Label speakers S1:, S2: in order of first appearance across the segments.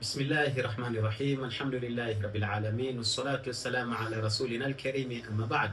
S1: Bismillahi rahmani rahim, alhamdulillahi rabbil alamin, wassalatu wassalamu ala rasulina alkarimi, amma ba'd.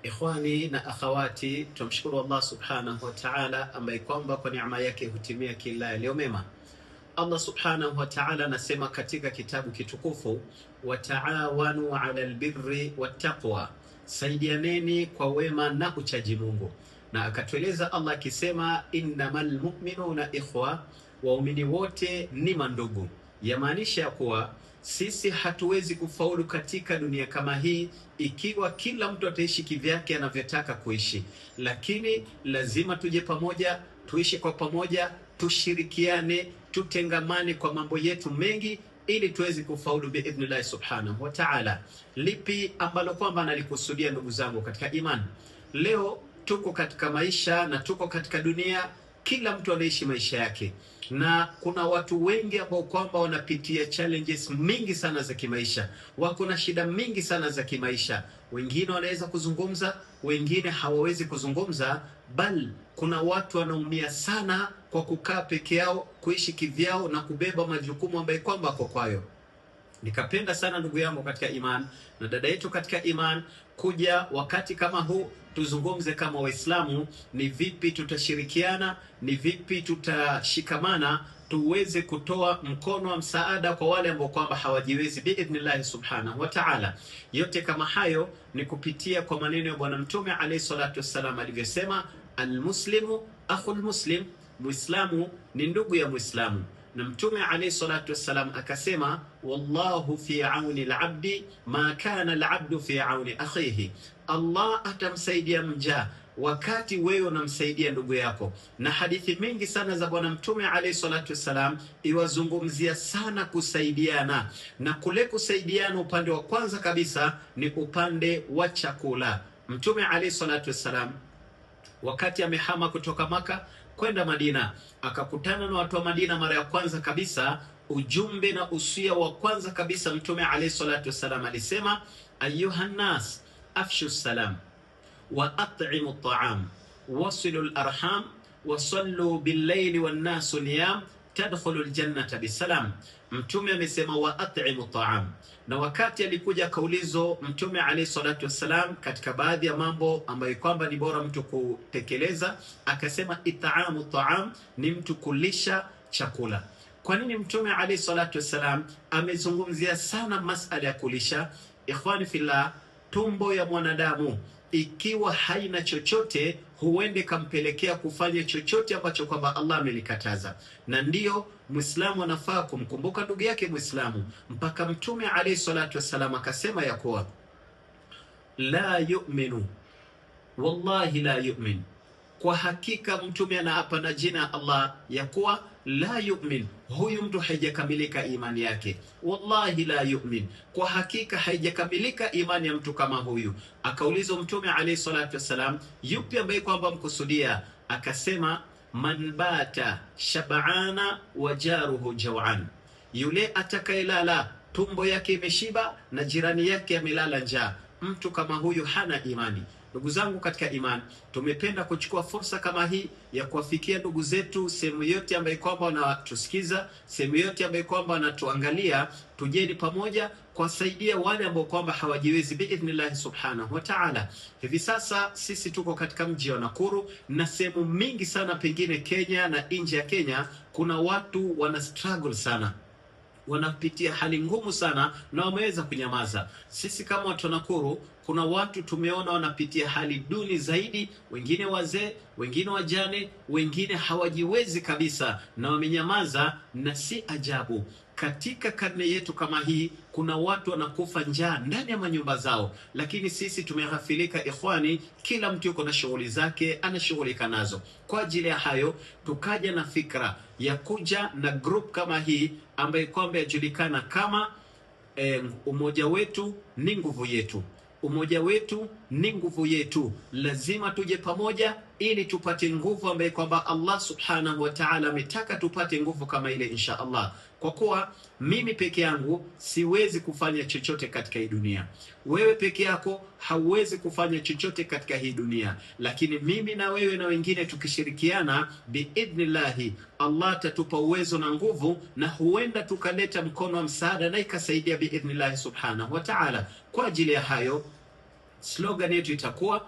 S1: Ikhwani na akhawati, tumshukuru Allah subhanahu wa ta'ala ambaye kwamba kwa neema yake hutimia kila yaliyo mema. Allah subhanahu wa ta'ala anasema katika kitabu kitukufu, wataawanu ala albirri wattaqwa, saidianeni kwa wema na uchaji Mungu. Na akatueleza Allah akisema, innamal mu'minuna ikhwa, waumini wote ni mandugu. Yamaanisha kuwa sisi hatuwezi kufaulu katika dunia kama hii ikiwa kila mtu ataishi kivyake anavyotaka kuishi, lakini lazima tuje pamoja, tuishi kwa pamoja, tushirikiane, tutengamane kwa mambo yetu mengi ili tuweze kufaulu biidhnillahi subhanahu wa ta'ala. Lipi ambalo kwamba nalikusudia ndugu zangu katika imani? Leo tuko katika maisha na tuko katika dunia, kila mtu anaishi maisha yake, na kuna watu wengi ambao kwamba wanapitia challenges mingi sana za kimaisha, wako na shida mingi sana za kimaisha. Wengine wanaweza kuzungumza, wengine hawawezi kuzungumza, bal kuna watu wanaumia sana kwa kukaa peke yao, kuishi kivyao na kubeba majukumu ambayo kwamba wako kwayo. Nikapenda sana ndugu yangu katika iman na dada yetu katika iman kuja wakati kama huu tuzungumze kama Waislamu, ni vipi tutashirikiana, ni vipi tutashikamana tuweze kutoa mkono wa msaada kwa wale ambao kwamba hawajiwezi biidhnillahi subhanahu wa ta'ala. Yote kama hayo ni kupitia kwa maneno ya Bwana Mtume alayhi salatu wassalam alivyosema, almuslimu akhul muslim, Muislamu ni ndugu ya Muislamu. Na Mtume alayhi salatu wassalam akasema, wallahu fi auni al-abdi ma kana al-abdu fi auni akhihi, Allah atamsaidia mja wakati wewe unamsaidia ndugu yako. Na hadithi mingi sana za Bwana Mtume alayhi salatu wassalam iwazungumzia sana kusaidiana, na kule kusaidiana upande wa kwanza kabisa ni upande wa chakula. Mtume alayhi salatu wassalam wakati amehama kutoka Maka kwenda Madina, akakutana na watu wa Madina mara ya kwanza kabisa. Ujumbe na usia wa kwanza kabisa Mtume alayhi salatu wassalam alisema, ayuhan nas afshu salam wa at'imu at'am wasilu al-arham wa sallu bil-layli wan-nasu niyam tadkhulu al-jannata bisalam. Mtume amesema wa at'imu ta'am. Na wakati alikuja kaulizo Mtume alayhi salatu wassalam katika baadhi ya mambo ambayo kwamba ni bora mtu kutekeleza, akasema it'amu ta'am, ni mtu kulisha chakula. Kwa nini Mtume alayhi salatu wassalam amezungumzia sana masala ya kulisha? Ikhwani fillah, tumbo ya mwanadamu ikiwa haina chochote huende kampelekea kufanya chochote ambacho kwamba Allah amelikataza. Na ndiyo Muislamu anafaa kumkumbuka ndugu yake Muislamu. Mpaka Mtume alayhi salatu wassalam akasema ya kuwa la yu'minu, wallahi la yu'min, kwa hakika Mtume anaapa na jina Allah ya kuwa la yu'min, huyu mtu haijakamilika imani yake. Wallahi la yu'min, kwa hakika haijakamilika imani ya mtu kama huyu. Akaulizwa Mtume alayhi salatu wassalam, yupi ambaye kwamba mkusudia? Akasema man bata shab'ana wa jaruhu jaw'an, yule atakayelala tumbo yake imeshiba na jirani yake amelala njaa, mtu kama huyu hana imani. Ndugu zangu katika iman, tumependa kuchukua fursa kama hii ya kuwafikia ndugu zetu sehemu yote ambayo kwamba wanatusikiza, sehemu yote ambayo kwamba wanatuangalia, tujeni pamoja kuwasaidia wale ambao kwamba hawajiwezi biidhnillahi subhanahu wa ta'ala. Hivi sasa sisi tuko katika mji wa Nakuru na sehemu mingi sana pengine Kenya na nje ya Kenya, kuna watu wana struggle sana, wanapitia hali ngumu sana na wameweza kunyamaza. Sisi kama watu wa Nakuru, kuna watu tumeona wanapitia hali duni zaidi, wengine wazee, wengine wajane, wengine hawajiwezi kabisa na wamenyamaza. Na si ajabu katika karne yetu kama hii kuna watu wanakufa njaa ndani ya manyumba zao, lakini sisi tumeghafilika ikhwani. Kila mtu yuko na shughuli zake anashughulika nazo. Kwa ajili ya hayo tukaja na fikra ya kuja na group kama hii ambayo kwamba yajulikana kama umoja wetu ni nguvu yetu. Umoja wetu ni nguvu yetu. Lazima tuje pamoja ili tupate nguvu ambaye kwamba Allah subhanahu wa ta'ala ametaka tupate nguvu kama ile insha Allah. Kwa kuwa mimi peke yangu siwezi kufanya chochote katika hii dunia, wewe peke yako hauwezi kufanya chochote katika hii dunia, lakini mimi na wewe na wengine tukishirikiana, biidhnillahi, Allah atatupa uwezo na nguvu, na huenda tukaleta mkono wa msaada na ikasaidia biidhnillahi subhanahu wa ta'ala. Kwa ajili ya hayo, slogan yetu itakuwa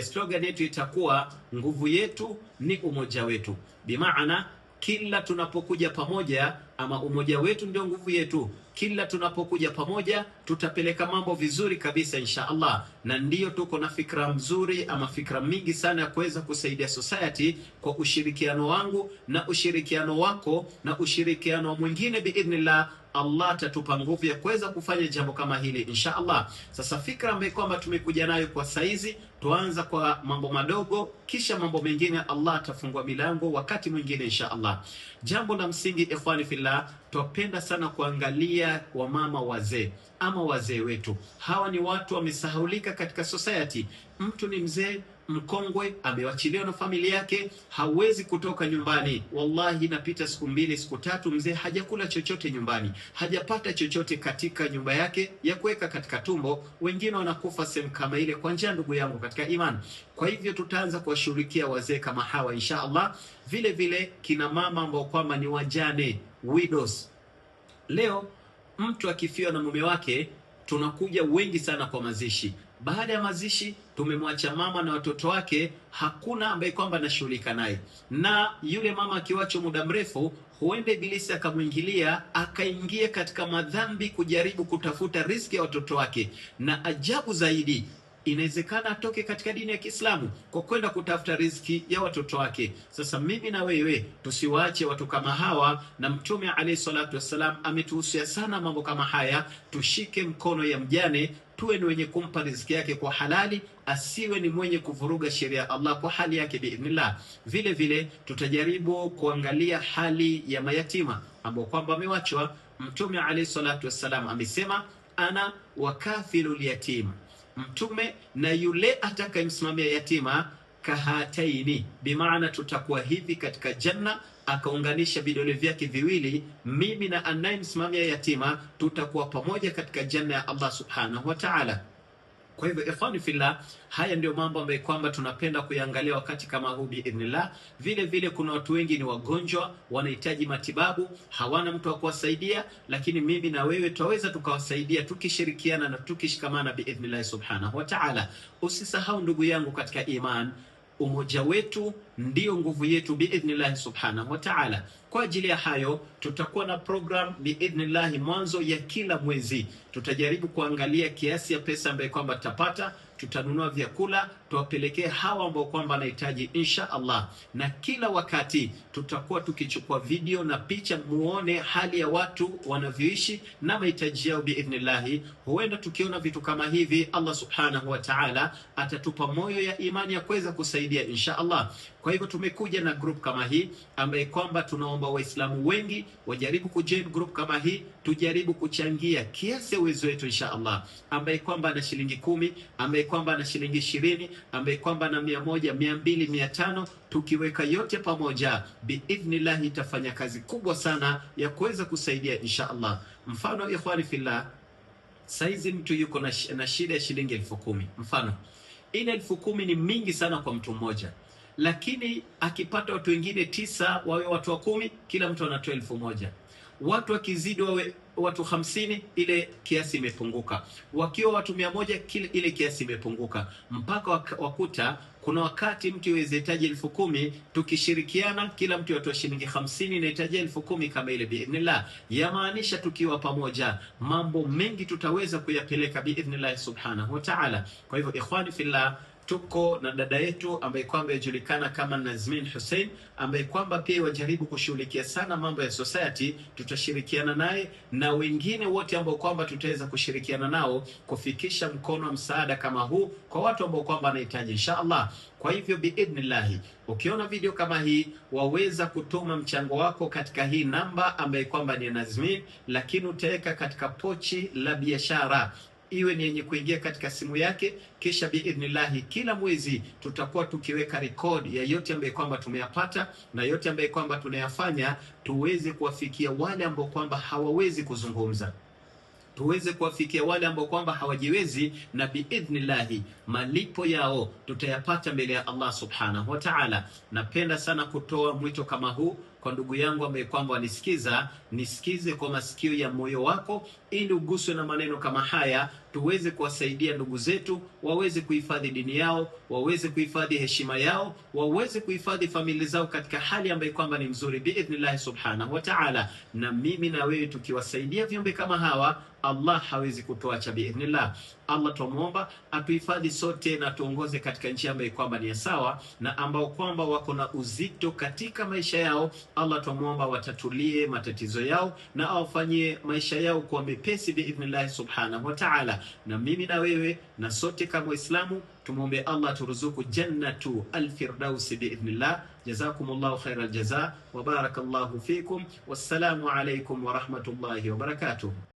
S1: slogan yetu itakuwa nguvu yetu ni umoja wetu. Bimaana kila tunapokuja pamoja, ama umoja wetu ndio nguvu yetu. Kila tunapokuja pamoja tutapeleka mambo vizuri kabisa insha Allah, na ndiyo tuko na fikra mzuri ama fikra mingi sana ya kuweza kusaidia society kwa ushirikiano wangu na ushirikiano wako na ushirikiano wa mwingine biidhnillah. Allah atatupa nguvu ya kuweza kufanya jambo kama hili insha Allah. Sasa fikra ambayo kwamba tumekuja nayo kwa saizi, tuanza kwa mambo madogo, kisha mambo mengine Allah atafungua milango wakati mwingine insha Allah. Jambo la msingi ikhwani fillah, twapenda sana kuangalia wamama wazee ama wazee wetu. Hawa ni watu wamesahaulika katika society. Mtu ni mzee mkongwe, amewachiliwa na familia yake, hawezi kutoka nyumbani. Wallahi, napita siku mbili siku tatu, mzee hajakula chochote nyumbani, hajapata chochote katika nyumba yake ya kuweka katika tumbo. Wengine wanakufa sehemu kama ile kwa njia, ndugu yangu katika iman. Kwa hivyo tutaanza kuwashughulikia wazee kama hawa insha Allah. Vile vile kina mama ambao kwamba ni wajane, widows. Leo mtu akifiwa na mume wake, tunakuja wengi sana kwa mazishi. Baada ya mazishi tumemwacha mama na watoto wake, hakuna ambaye kwamba anashughulika naye. Na yule mama akiwachwa muda mrefu, huenda ibilisi akamwingilia, akaingia katika madhambi kujaribu kutafuta riziki ya watoto wake. Na ajabu zaidi, inawezekana atoke katika dini ya Kiislamu kwa kwenda kutafuta riziki ya watoto wake. Sasa mimi na wewe tusiwaache watu kama hawa, na Mtume alayhi salatu wassalam ametuhusia sana mambo kama haya. Tushike mkono ya mjane, tuwe ni wenye kumpa riziki yake kwa halali, asiwe ni mwenye kuvuruga sheria ya Allah kwa hali yake biidhnillah. Vile vile tutajaribu kuangalia hali ya mayatima ambao kwamba amewachwa. Mtume alayhi salatu wassalam amesema, ana wakafilul yatim, Mtume na yule atakayemsimamia yatima kahataini, bimaana tutakuwa hivi katika janna. Akaunganisha vidole vyake viwili, mimi na anayemsimamia yatima tutakuwa pamoja katika janna ya Allah subhanahu wa ta'ala. Kwa hivyo ikhwani fillah, haya ndio mambo ambayo kwamba tunapenda kuyangalia wakati kama huu biidhnillah. Vile vile kuna watu wengi ni wagonjwa, wanahitaji matibabu, hawana mtu wa kuwasaidia, lakini mimi na wewe twaweza tukawasaidia tukishirikiana na tukishikamana biidhnillah subhanahu wa ta'ala. Usisahau ndugu yangu katika iman, umoja wetu ndio nguvu yetu biidhnillah subhanahu wa ta'ala. Kwa ajili ya hayo tutakuwa na program biidhnillah mwanzo ya kila mwezi. Tutajaribu kuangalia kiasi ya pesa ambayo kwamba tutapata, tutanunua vyakula tuwapelekee hawa ambao kwamba wanahitaji insha Allah. Na kila wakati tutakuwa tukichukua video na picha, muone hali ya watu wanavyoishi na mahitaji yao biidhnillah. Huenda tukiona vitu kama hivi, Allah subhanahu wa ta'ala atatupa moyo ya imani ya kuweza kusaidia insha Allah. Kwa hivyo tumekuja na group kama hii ambaye kwamba tunaomba Waislamu wengi wajaribu kujoin group kama hii, tujaribu kuchangia kiasi ya uwezo wetu insha Allah. Ambaye kwamba ana shilingi 10, ambaye kwamba ana shilingi 20, ambaye kwamba na 100, 200, 500, tukiweka yote pamoja biidhnillah itafanya kazi kubwa sana ya kuweza kusaidia insha Allah. Mfano ikhwani fillah, saizi mtu yuko na shida ya shilingi 10,000. Mfano ile 10,000 ni mingi sana kwa mtu mmoja, lakini akipata watu wengine 9 wawe watu wa 10, kila mtu anatoa 1,000. Watu wakizidi wawe watu 50, ile kiasi imepunguka. Wakiwa watu 100, ile kiasi imepunguka. Mpaka wakuta kuna wakati mtu yawezehitaji 10,000, tukishirikiana kila mtu atoa shilingi 50, inahitaji 10,000 kama ile biidhnillah. Yamaanisha tukiwa pamoja mambo mengi tutaweza kuyapeleka biidhnillah subhanahu wa ta'ala. Kwa hivyo ikhwani fillah, tuko na dada yetu ambaye kwamba yajulikana kama Nazmin Hussein, ambaye kwamba pia wajaribu kushughulikia sana mambo ya society. Tutashirikiana naye na wengine wote ambao kwamba tutaweza kushirikiana nao kufikisha mkono wa msaada kama huu kwa watu ambao kwamba wanahitaji insha Allah. Kwa hivyo biidhnillah, ukiona video kama hii waweza kutuma mchango wako katika hii namba ambaye kwamba ni Nazmin, lakini utaweka katika pochi la biashara iwe ni yenye kuingia katika simu yake, kisha biidhnillahi kila mwezi tutakuwa tukiweka rekodi ya yote ambayo kwamba tumeyapata na yote ambayo kwamba tunayafanya, tuweze kuwafikia wale ambao kwamba hawawezi kuzungumza, tuweze kuwafikia wale ambao kwamba hawajiwezi, na biidhnillahi malipo yao tutayapata mbele ya Allah subhanahu wa ta'ala. Napenda sana kutoa mwito kama huu kwa ndugu yangu ambaye kwamba wanisikiza, nisikize kwa masikio ya moyo wako, ili uguswe na maneno kama haya, tuweze kuwasaidia ndugu zetu waweze kuhifadhi dini yao, waweze kuhifadhi heshima yao, waweze kuhifadhi familia zao katika hali ambayo kwamba ni mzuri biidhnillahi subhanahu wa ta'ala. Na mimi na wewe tukiwasaidia viumbe kama hawa, Allah hawezi kutuacha biidhnillah. Allah tumuomba atuhifadhi sote na tuongoze katika njia ambayo kwamba ni sawa, na ambao kwamba wako na uzito katika maisha yao, Allah tumuomba watatulie matatizo yao na awafanyie maisha yao kuwa mepesi biidhnillah subhanahu wa ta'ala. Na mimi na wewe na sote kama Waislamu tumuombe Allah turuzuku jannatu alfirdausi biidhnillah. Jazakumullahu khairal jaza wa barakallahu fikum, wassalamu alaykum wa rahmatullahi wa barakatuh.